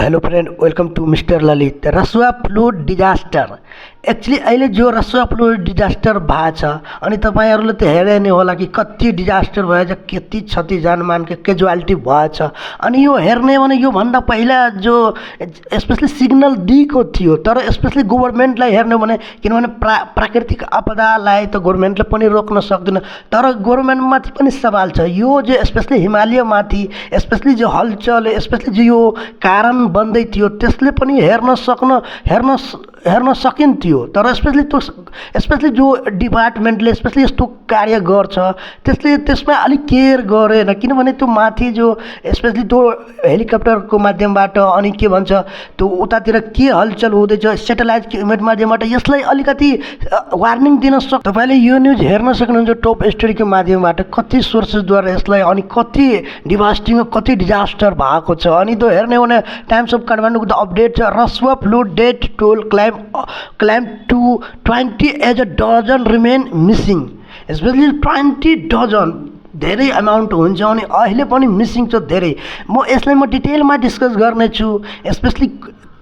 Hello friend, welcome to mister Lalit. Rasuwa flood disaster actually अहिले जो Rasuwa flood disaster भएको छ अनि तपाईँहरूले त हेरे नै होला कि कति डिजास्टर भएछ, कति क्षति जानमानको क्याजुअलिटी भएछ। अनि यो हेर्ने भने योभन्दा पहिला जो स्पेसली सिग्नल दिएको थियो, तर स्पेसली गभर्मेन्टलाई हेर्ने भने किनभने प्राकृतिक आपदालाई त गभर्मेन्टले पनि रोक्न सक्दैन, तर गभर्मेन्टमाथि पनि सवाल छ। यो जो स्पेसली हिमालयमाथि स्पेसली जो हलचल स्पेसली जो यो कारण बन्दै थियो त्यसले पनि हेर्न सकिन्थ्यो, तर स्पेसली जो डिपार्टमेन्टले स्पेसली यस्तो कार्य गर्छ त्यसले त्यसमा अलिक केयर गरेन। किनभने त्यो माथि जो स्पेसली त्यो हेलिकप्टरको माध्यमबाट अनि के भन्छ त्यो उतातिर के हलचल हुँदैछ सेटेलाइट इमेज माध्यमबाट यसलाई अलिकति वार्निङ दिन सक्छ। तपाईँले यो न्युज हेर्न सक्नुहुन्छ टप स्टोरीको माध्यमबाट कति सोर्सेसद्वारा यसलाई अनि कति डिभास्टिङ कति डिजास्टर भएको छ। अनि त्यो हेर्ने भने टाइम्स अफ काठमाडौँको त अपडेट छ, Rasuwa flood death toll climb to 20 as a dozen remain missing. Especially 20 dozen धेरै अमाउन्ट हुन्छ अनि अहिले पनि मिसिङ छ धेरै। म यसलाई डिटेलमा डिस्कस गर्नेछु, स्पेसली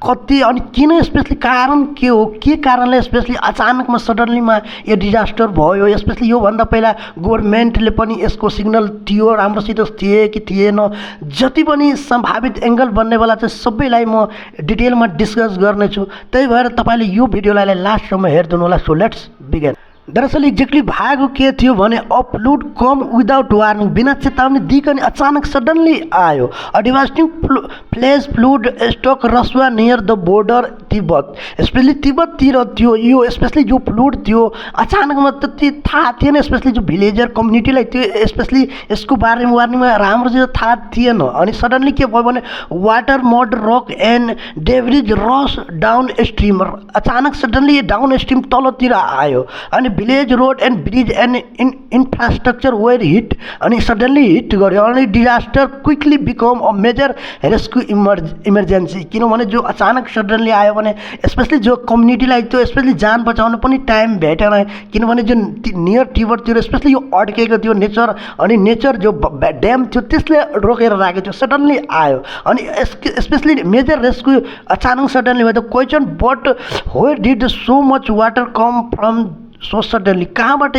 कति अनि किन स्पेसली कारण के हो, के कारणले स्पेसली अचानकमा सडनलीमा यो डिजास्टर भयो। स्पेसली योभन्दा पहिला गभर्मेन्टले पनि यसको सिग्नल थियो, राम्रोसित थिए कि थिएन, जति पनि सम्भावित एङ्गल बन्नेवाला चाहिँ सबैलाई म डिटेलमा डिस्कस गर्नेछु। त्यही भएर तपाईँले यो भिडियोलाई लास्टसम्म हेरिदिनु होला। So let's begin. दरअसल एक्ज्याक्टली भएको के थियो भने फ्लुड कम विदाउट वार्निङ, बिना चेतावनी दिइकन अचानक सडनली आयो। A devastating flash flood struck Rasuwa near the border Tibet. Specially तिब्बततिर थियो यो स्पेसली जो फ्लुड थियो अचानकमा त्यति थाहा थिएन, स्पेसली जो भिलेजर कम्युनिटीलाई त्यो स्पेसली यसको बारेमा वार्निङमा राम्रोसित थाहा थिएन। अनि सडनली के भयो भने water mud rock and debris rush downstream, अचानक सडनली डाउन स्ट्रिम तलतिर आयो अनि village road and bridge and infrastructure were hit अनि सडनली हिट गर्यो अनि disaster quickly become a major rescue emergency. किनभने जो अचानक सडनली आयो भने स्पेसली जो कम्युनिटीलाई त्यो स्पेसली जान बचाउन पनि टाइम भेटेन। किनभने जो नियर तिब्बततिर स्पेसली यो अड्केको थियो नेचर, अनि नेचर जो ड्याम थियो त्यसले रोकेर राखेको थियो, सडनली आयो अनि स्पेसली मेजर रेस्क्यु अचानक सडनली भयो। The question but where did so much water come from so suddenly, कहाँबाट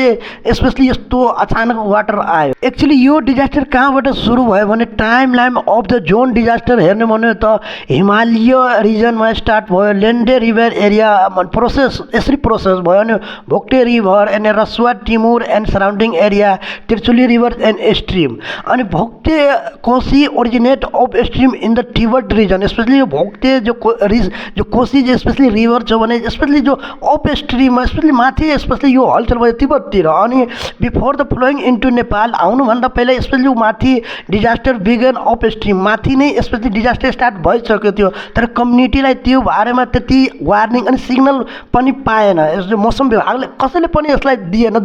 स्पेसली यस्तो अचानक वाटर आयो। एक्चुअली यो डिजास्टर कहाँबाट सुरु भयो भने time line of the zone disaster हेर्ने भने त हिमालय रिजनमा स्टार्ट भयो, लेन्डे रिभर एरिया प्रोसेस यसरी प्रोसेस भयो अनि Bhokte river and Rasuwa Timur and surrounding area Trishuli river and stream. अनि Bhokte Kosi originate of stream in the Tibet रिजन। स्पेसली यो भोक्टे जो कोसी जो स्पेसली रिभर छ भने स्पेसली जो अप स्ट्रिममा स्पेसली माथि स्पेसली यो हलचल भयो तिब्बततिर। अनि before the following into Nepal आउनुभन्दा पहिला स्पेसली माथि डिजास्टर बिगन अप स्ट्रिम, माथि नै स्पेसली डिजास्टर स्टार्ट भइसकेको थियो, तर कम्युनिटीलाई त्यो बारेमा त्यति वार्निङ अनि सिग्नल पनि पाएन। यसो मौसम विभागले कसैले पनि यसलाई दिएन।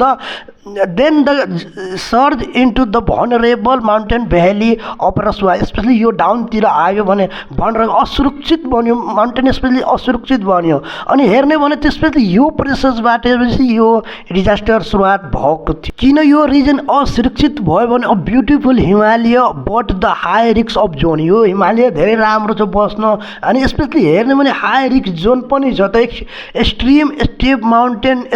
Then the surge into the vulnerable mountain valley of Rasuwa. Especially यो डाउनतिर आयो भने असुरक्षित बन्यो, माउन्टेन स्पेसली असुरक्षित बन्यो। अनि हेर्ने भने त्यो स्पेसली यो प्रोसेसबाट यो डिजास्टर सुरुवात भएको थियो। किन यो रिजन असुरक्षित भयो भने a beautiful Himalaya but the high risk of John. यो हिमालय धेरै राम्रो छ बस्न अनि स्पेसली हेर्ने भने हाई रिस्क जोन पनि छ। त एक्सट्रिम स्टेप माउन्टेन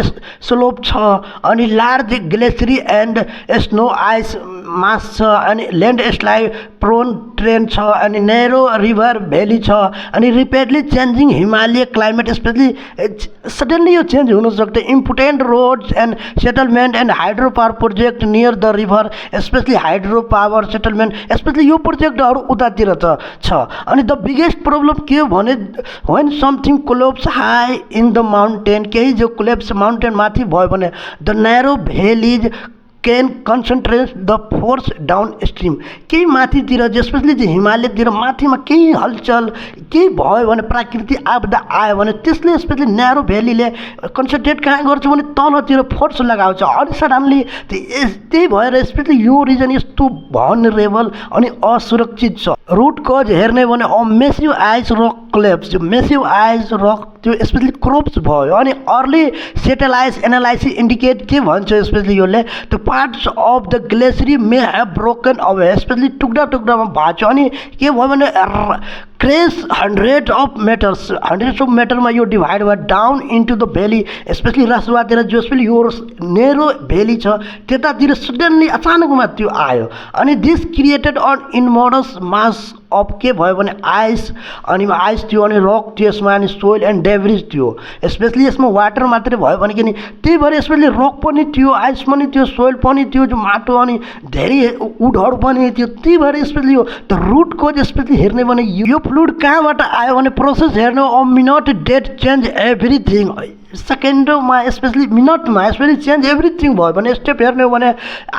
स्लोप छ अनि लार्ज ग्लेसियरी एन्ड स्नो आइस मास छ अनि ल्यान्ड स्लाइड प्रोन ट्रेन छ अनि नेरो रिभर भ्याली छ अनि rapidly changing Himalaya climate. Specially suddenly यो चेन्ज हुनसक्छ। Important roads and settlement and hydro power project near the river, specially hydro power settlement specially यो प्रोजेक्टहरू उतातिर छ। अनि द बिगेस्ट प्रब्लम के हो भने when something collapse high in the mountain, केही जो कोलेप्स माउन्टेन माथि भयो भने the narrow भेलिज can concentrate the force down stream. केही माथितिर स्पेसली चाहिँ हिमालयतिर माथिमा केही हलचल केही भयो भने प्राकृतिक आपदा आयो भने त्यसले स्पेसली न्यारो भ्यालीले कन्सन्ट्रेट कहाँ गर्छ भने तलतिर फोर्स लगाउँछ अनि सडनली त्यही भएर स्पेसली यो रिजन यस्तो भनरेबल अनि असुरक्षित छ। रुट कज हेर्ने भने मेसिभ आइस रक कोलेप्स, जो मेसिभ आइस रक त्यो स्पेसली क्रोप्स भयो अनि अर्ली सेटेलाइट एनालाइसिस इन्डिकेट के भन्छ स्पेसली योले त्यो parts of the glacier may have broken away, especially टुक्रा टुक्रामा भएको छ अनि के भयो भने crash hundreds of meters यो डिभाइड भयो down into the valley specially रसुवातिर जो स्पेसली यो नेरो भ्याली छ त्यतातिर सडनली अचानकमा त्यो आयो अनि this created an enormous mass of के भयो भने आइस अनि आइस थियो अनि रक थियो यसमा अनि सोइल एन्ड डेब्रिज थियो स्पेसली यसमा वाटर मात्रै भयो भने कि नि त्यही भएर स्पेसली रक पनि थियो आइस पनि थियो सोइल पनि थियो जो माटो अनि धेरै वुडहरू पनि थियो त्यही भएर स्पेसली यो द रुट कोज स्पेसली हेर्ने भने यो फ्लुइड कहाँबाट आयो भने प्रोसेस हेर्ने a minute that change everything सेकेन्डमा स्पेसली मिनटमा स्पेसली चेन्ज एभ्रिथिङ भयो भने स्टेप हेर्ने हो भने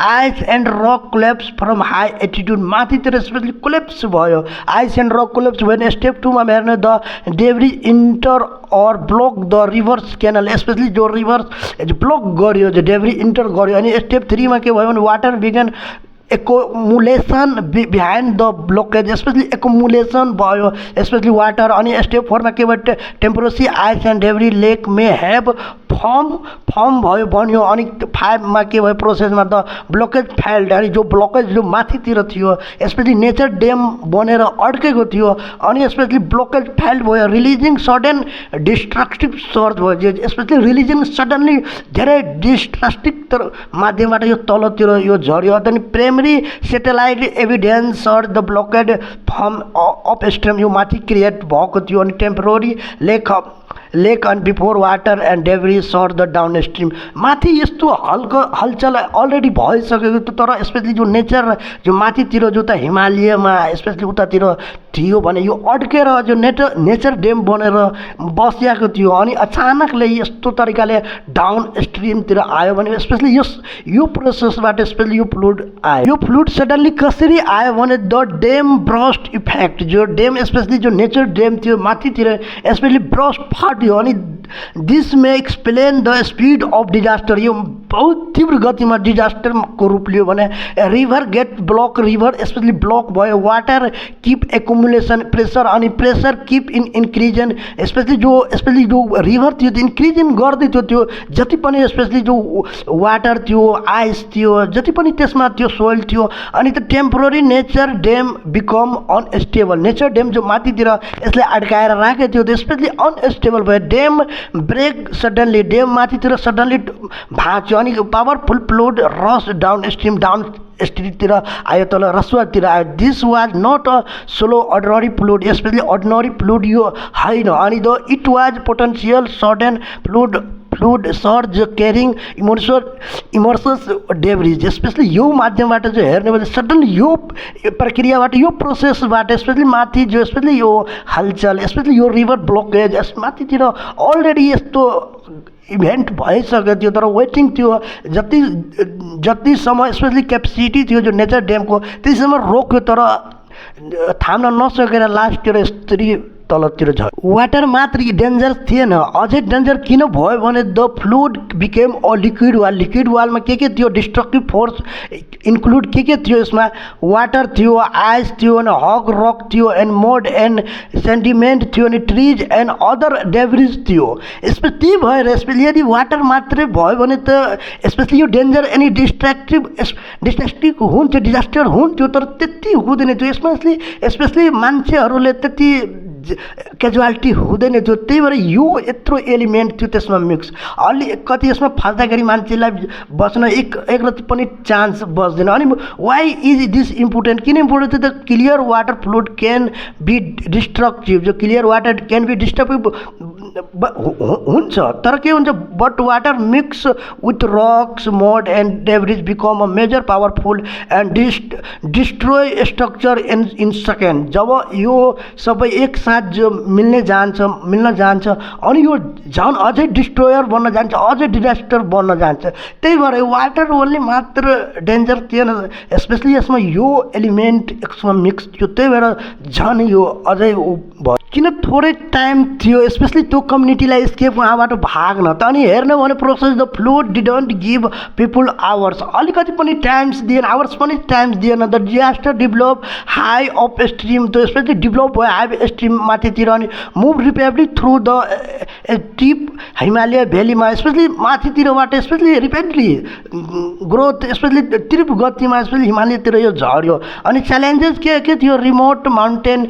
ice and rock collapse from high altitude माथितिर स्पेसली कोल्याप्स भयो आइस एन्ड रक कोल्याप्स भयो भने स्टेप 2 मा हेर्ने the debris enter or block the river's canal especially जो रिभर्स ब्लक गर्यो जो डेब्री इन्टर गर्यो अनि स्टेप 3 मा के भयो भने water began accumulation behind the blockage especially accumulation भयो स्पेसली वाटर अनि स्टेप 4 मा के भयो temporary ice and debris lake may have form भयो बन्यो अनि 5 मा के भयो प्रोसेसमा द ब्लकेज फेल्ड अनि जो ब्लकेज जो माथितिर थियो स्पेसली नेचर ड्याम बनेर अड्केको थियो अनि स्पेसली ब्लकेज फेल्ड भयो रिलिजिङ सडन डिस्ट्रक्टिभ सर्च भयो स्पेसली रिलिजिङ सडनली धेरै डिस्ट्रक्टिभ माध्यमबाट यो तलतिर यो झऱ्यो अनि primary satellite evidence sir the blockade form up stream यो माथि क्रिएट भएको थियो अनि temporary lake and before water and debris sir the down stream माथि यस्तो हलचल अलरेडी भइसकेको थियो तर स्पेसली जो नेचर जो माथितिर जो त हिमालयमा स्पेसली उतातिर थियो भने यो अड्केर जो नेचर ड्याम बनेर बसिएको थियो अनि अचानकले यस्तो तरिकाले डाउन स्ट्रिमतिर आयो भने स्पेसली यो प्रोसेसबाट स्पेसली यो फ्लुइड आयो यो फ्लुइड सडनली कसरी आयो भने द ड्याम ब्रस्ट इफेक्ट जो ड्याम स्पेसली जो नेचर ड्याम थियो माथितिर स्पेसली ब्रस्ट फाट्यो अनि this may explain the speed of disaster यो बहुत तीव्र गतिमा डिजास्टरको रूप लियो भने river get block river especially block भयो वाटर किप एक्युमुलेसन प्रेसर अनि प्रेसर किप इन्क्रिजन स्पेसली जो रिभर थियो त्यो इन्क्रिजन गर्दै थियो त्यो जति पनि स्पेसली जो वाटर थियो आइस थियो जति पनि त्यसमा त्यो सोइल थियो अनि त temporary nature dam become unstable nature dam जो माथितिर यसले अड्काएर राखेको थियो त्यो स्पेसली अनस्टेबल भयो ड्याम ब्रेक सडनली ड्याम माथितिर सडनली भाँच्यो अनि पावरफुल फ्लुइड रस डाउन स्ट्रिमतिर आयो तल रसुवातिर आयो this was not a slow ordinary fluid specially ordinary fluid यो होइन अनि the it was potential sudden fluid surge carrying immense debris specially यो माध्यमबाट जो हेर्ने भने सडनली यो प्रक्रियाबाट यो प्रोसेसबाट स्पेसली माथि जो स्पेसली यो हलचल स्पेसली यो रिभर ब्लकेज माथितिर अलरेडी यस्तो इभेन्ट भइसकेको थियो तर वेटिङ थियो जतिसम्म स्पेसली क्यापेसिटी थियो जो नेचर ड्यामको त्यसैसम्म रोक्यो तर थाम्न नसकेर लास्टतिर यस्तरी तलतिर झ वाटर मात्र डेन्जर थिएन अझै डेन्जर किन भयो भने the fluid became a liquid वालमा के थियो डिस्ट्रक्टिभ फोर्स इन्क्लुड के थियो यसमा वाटर थियो आइस थियो अनि हग रक थियो एन्ड मोड एन्ड सेन्टिमेन्ट थियो अनि ट्रिज एन्ड अदर डेब्रिज थियो त्यही भएर स्पेसली यदि वाटर मात्रै भयो भने त स्पेसली यो डेन्जर एनी डिस्ट्रक्टिभ हुन्थ्यो डिजास्टर हुन्थ्यो तर त्यति हुँदैन थियो यसमा स्पेसली मान्छेहरूले त्यति क्याजुअलिटी हुँदैन थियो त्यही भएर यो यत्रो एलिमेन्ट थियो त्यसमा मिक्स अलि कति यसमा फाल्दाखेरि मान्छेलाई बच्न एक रति पनि चान्स बच्दैन अनि वाइ इज दिस इम्पोर्टेन्ट किन इम्पोर्टेन्ट थियो the clear water fluid can be destructive जो clear water can be destructive हुन्छ तर के हुन्छ but water mix with rocks mud and debris become a major powerful and destroy structure in second जब यो सबै एकसाथ जो मिल्न जान्छ अनि यो झन् अझै डिस्ट्रोयर बन्न जान्छ अझै डिजास्टर बन्न जान्छ त्यही भएर वाटर ओन्ली मात्र डेन्जर थिएन स्पेसली यसमा यो एलिमेन्ट यसमा मिक्स थियो त्यही भएर झन् यो अझै भयो किन थोरै टाइम थियो स्पेसली त्यो कम्युनिटीलाई एस्केप वहाँबाट भाग्न त अनि हेर्नु भने process the fluid didn't give people hours अलिकति पनि टाइम्स दिएन आवर्स पनि टाइम्स दिएन the disaster develop high up stream त्यो स्पेसली डेभलप भयो हाई स्ट्रिम माथितिर अनि move rapidly through the steep Himalaya भ्यालीमा स्पेसली माथितिरबाट स्पेसली रिपेन्टली ग्रोथ स्पेसली तीव्र गतिमा स्पेसली हिमालयतिर यो झऱ्यो। अनि च्यालेन्जेस के थियो, रिमोट माउन्टेन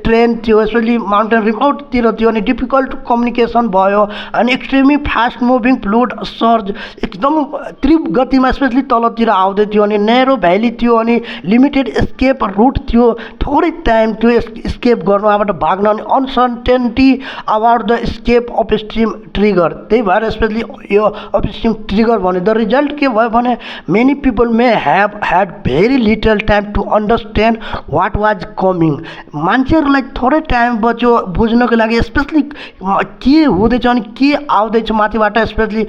ट्रेन थियो, स्पेसली माउन्टेन रिमोटतिर थियो, अनि डिफिकल्ट कम्युनिकेसन भयो, अनि extremely fast moving fluid surge एकदम तीव्र गतिमा स्पेसली तलतिर आउँदै थियो, अनि नेरो भ्याली थियो, अनि लिमिटेड एस्केप रुट थियो, थोरै टाइम थियो एस्केप गर्नु यहाँबाट भाग्न, अनि uncertainty about the escape of stream trigger. त्यही भएर स्पेसली यो अफ स्ट्रिम ट्रिगर भन्यो। द रिजल्ट के भयो भने many people may have had very little time to understand what was coming. मान्छेहरूलाई थोरै टाइम बच्यो बुझ्नको लागि स्पेसली के हुँदैछ अनि के आउँदैछ माथिबाट स्पेसली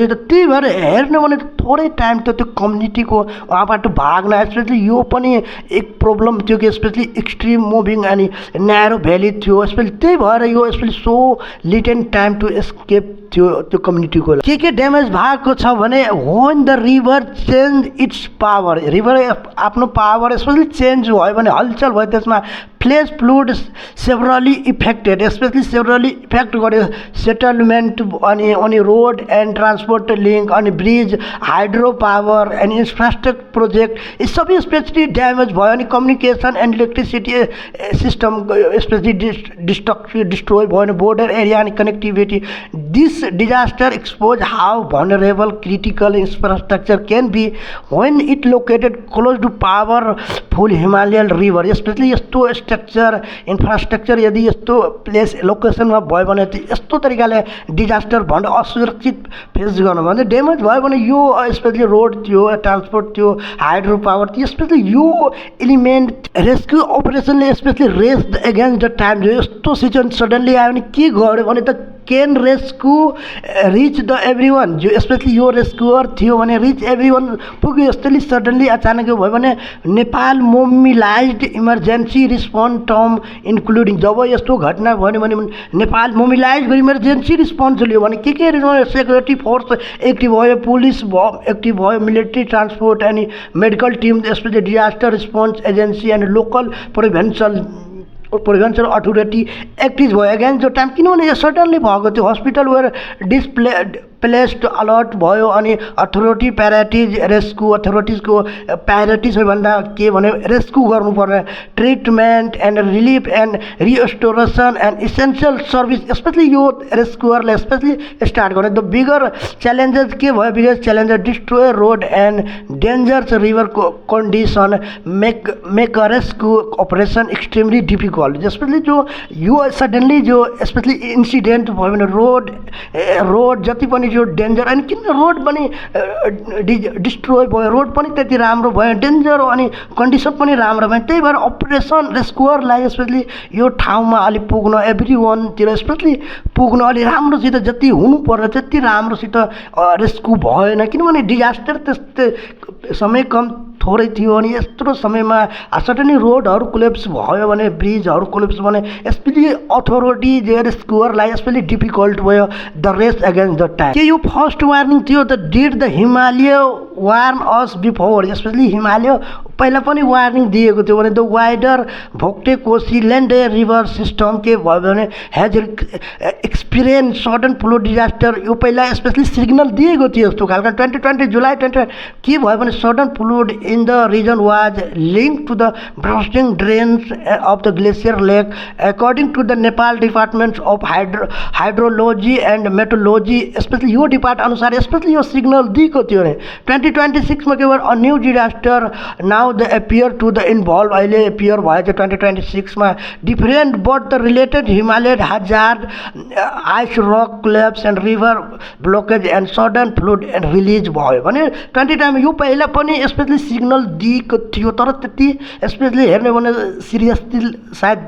त त्यही भएर हेर्नु भने थोरै टाइम थियो त्यो कम्युनिटीको उहाँबाट भाग्न। स्पेसली यो पनि एक प्रब्लम थियो कि स्पेसली एक्सट्रिम मुभिङ अनि न्यारो भ्याली थियो, स्पेसली त्यही भएर यो specially so little time to escape थियो त्यो कम्युनिटीको। के ड्यामेज भएको छ भने when the river change its power, river आफ्नो पावर स्पेसली चेन्ज भयो भने हलचल भयो त्यसमा flash fluid severely affected, specially severely affect गर्यो सेटलमेन्ट अनि रोड एन्ड ट्रान्सपोर्ट लिङ्क अनि bridge hydro power and infrastructure project यी सबै स्पेसली ड्यामेज भयो। अनि communication and electricity system especially destroy भयो भने बोर्डर एरिया अनि connectivity. This disaster expose how vulnerable critical infrastructure can be when it located close to powerful Himalayan river. Especially यस्तो structure infrastructure यदि यस्तो place लोकेसनमा भयो भने यस्तो तरिकाले डिजास्टर भन्दा असुरक्षित फेस गर्नु भने ड्यामेज भयो भने यो स्पेसली रोड थियो, ट्रान्सपोर्ट थियो, हाइड्रो पावर थियो, स्पेसली यो एलिमेन्ट रेस्क्यु अपरेसनले specially race against the time जो यस्तो सिचुएसन सडनली आयो भने के गर्यो भने त can rescue rich the every one. जो स्पेसली यो रेस्क्युअर थियो भने रिच एभ्री वान पुग्यो। यस्तोले सडनली अचानक भयो भने Nepal mobilized emergency response term including जब यस्तो घटना भयो भने नेपाल मोबिलाइज गरी इमर्जेन्सी रिस्पोन्स लियो भने के सेक्युरिटी फोर्स एक्टिभ भयो, पुलिस एक्टिभ भयो, मिलिट्री ट्रान्सपोर्ट अनि medical team specially disaster response agency अनि लोकल प्रिभेन्सन अथोरिटी एक्टिभ भयो एगेन्स्ट जो टाइम। किनभने यो सडनली भएको थियो, हस्पिटल वेयर प्लेस्ड अलर्ट भयो, अनि अथोरिटी प्रायोरिटिज रेस्क्यु अथोरिटिजको प्रायोरिटिज भन्दा के भने रेस्क्यु गर्नुपर्ने treatment and relief and restoration and essential service specially यो रेस्क्युअरले स्पेसली स्टार्ट गर्ने। द बिगर च्यालेन्जेस के भयो, bigger challenges destroy road and dangerous river condition make a rescue operation extremely difficult. Specially जो यो सडनली जो specially incident भयो भने रोड जति पनि जो डेन्जर अनि किन रोड पनि डिस्ट्रोय भयो, रोड पनि त्यति राम्रो भयो, डेन्जर हो अनि कन्डिसन पनि राम्रो भयो। त्यही भएर अपरेसन रेस्क्युअरलाई स्पेसली यो ठाउँमा अलि पुग्न एभ्री वानतिर स्पेसली पुग्न अलि राम्रोसित जति हुनुपर्ने त्यति राम्रोसित रेस्क्यु भएन। किनभने डिजास्टर त्यस्तै समय कम थोरै थियो अनि यत्रो समयमा सडनली रोडहरू कोलेप्स भयो भने ब्रिजहरू कोलेप्स भने स्पेसली अथोरिटी जे रेस्क्युअरलाई स्पेसली डिफिकल्ट भयो the race against the time. के यो फर्स्ट वार्निङ थियो the did the Himalaya warn us before. Specially Himalaya पहिला पनि वार्निङ दिएको थियो भने the wider Bhote Kosi Lende river system के भयो भने has experience sudden flood disaster. यो पहिला स्पेसली सिग्नल दिएको थियो यस्तो खालको 2020 जुलाई 20 के भयो भने sudden flood in the region was link to the bursting drains of the glacier lake according to the Nepal department of hydrology and meteorology. Specially यो डिपार्ट अनुसार स्पेसली यो सिग्नल दिएको थियो भने 2026 मा के भयो a new disaster now the appear to the involve अहिले एपियर भयो 2026 मा different but the related Himalayan hazard ice rock collapse and river blockage and sudden flood and release भयो भने 20 टाइम यो पहिला पनि स्पेसली सिग्नल दिएको थियो तर त्यति स्पेसली हेर्ने भने सिरियसली सायद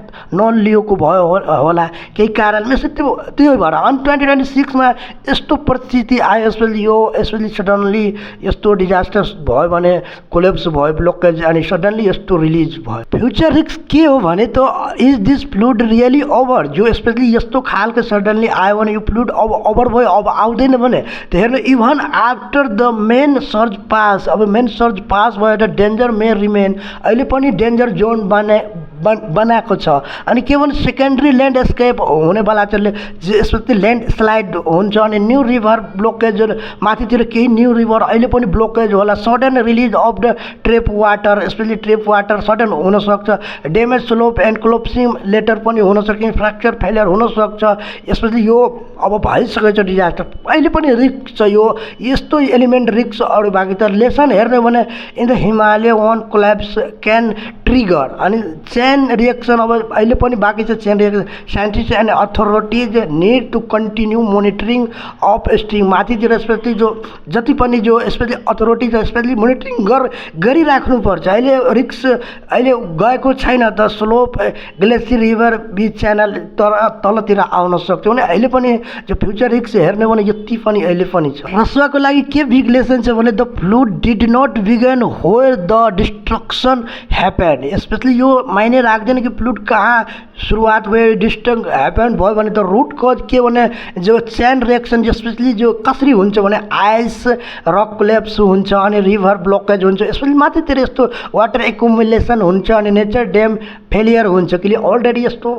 नलिएको भयो होला केही कारणले त्यही भएर अनि 2026 मा यस्तो परिस्थिति आयो स्पेसली यो स्पेसली सडनली यस्तो यस्तो डिजास्टर्स भयो भने कोलेप्स भयो ब्लकेज अनि सडनली यस्तो रिलिज भयो फ्युचर रिस्क के हो भने त is this fluid really over जो स्पेसली यस्तो खालको सडनली आयो भने यो फ्लुड अब ओभर भयो अब आउँदैन भने त हेर्नु even after the main surge pass अब मेन सर्ज पास भयो त डेन्जर मे रिमेन अहिले पनि डेन्जर जोन बनाएको छ अनि के भने सेकेन्डरी ल्यान्ड एस्केप हुनेवाला चाहिँ यसपछि ल्यान्ड स्लाइड हुन्छ अनि न्यू रिभर ब्लकेज माथितिर केही न्यू रिभर अहिले पनि ब्लकेज होला sudden release of the trap water especially trap water sudden हुनसक्छ damage slope and collapsing later पनि हुनसक्छ फ्र्याक्चर फेलियर हुनसक्छ स्पेसली यो अब भइसकेको छ डिजास्टर अहिले पनि रिस्क छ यो यस्तो एलिमेन्ट रिस्क अरू बाँकी त लेसन हेर्ने भने in the Himalaya one collapse can trigger अनि चेन रिएक्सन अब अहिले पनि बाँकी छ chain reaction scientist and authorities need to continue monitoring of stream माथितिर स्पेसली जो जति पनि जो स्पेसली अथोरिटिज स्पेसली मोनिटरिङ गरिराख्नुपर्छ अहिले रिक्स अहिले गएको छैन त स्लोप ग्लेसियर रिभर बिच च्यानल तलतिर आउन सक्छ भने अहिले पनि जो फ्युचर रिक्स हेर्ने भने यति पनि अहिले पनि छ रसुवाको लागि के बिग लेसन छ भने the flood did not begin where the destruction happen especially यो माइने राख्दैन कि फ्लुड कहाँ सुरुवात भयो डिस्ट्रक्ट ह्यापन भयो भने त रुट कज के भने जो चेन रिएक्सन स्पेसली जो कसरी हुन्छ भने आइस रक कोल्याप्स हुन्छ अनि रिभर ब्लकेज हुन्छ स्पेसली माथितिर यस्तो वाटर एकुमुलेसन हुन्छ अनि नेचर ड्याम फेलियर हुन्छ कि अलरेडी यस्तो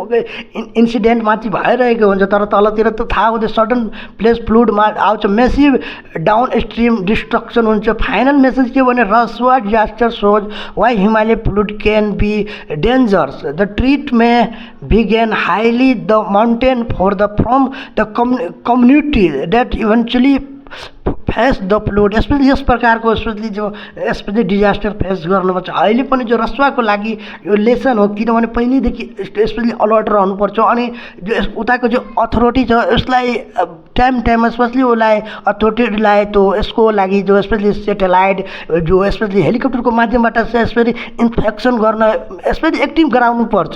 इन्सिडेन्ट माथि भइरहेको हुन्छ तर तलतिर त थाहा हुँदैन सडन प्लेस फ्लुडमा आउँछ मेसिभ डाउन स्ट्रिम डिस्ट्रक्सन हुन्छ फाइनल मेसेज के भने Rasuwa disaster shows why Himalaya flood can be dangerous the treat may begin highly the mountain for the from the community that eventually face the flood specially यस प्रकारको specially disaster face गर्नुपर्छ अहिले पनि जो रसुवाको लागि यो लेसन हो किनभने पहिल्यैदेखि स्पेसली अलर्ट रहनुपर्छ अनि जो उताको जो अथोरिटी छ यसलाई टाइममा स्पेसली उसलाई अथोरिटीलाई त यसको लागि जो स्पेसली सेटेलाइट जो स्पेसली हेलिकप्टरको माध्यमबाट स्पेसली इन्फेक्सन गर्न स्पेसली एक्टिभ गराउनुपर्छ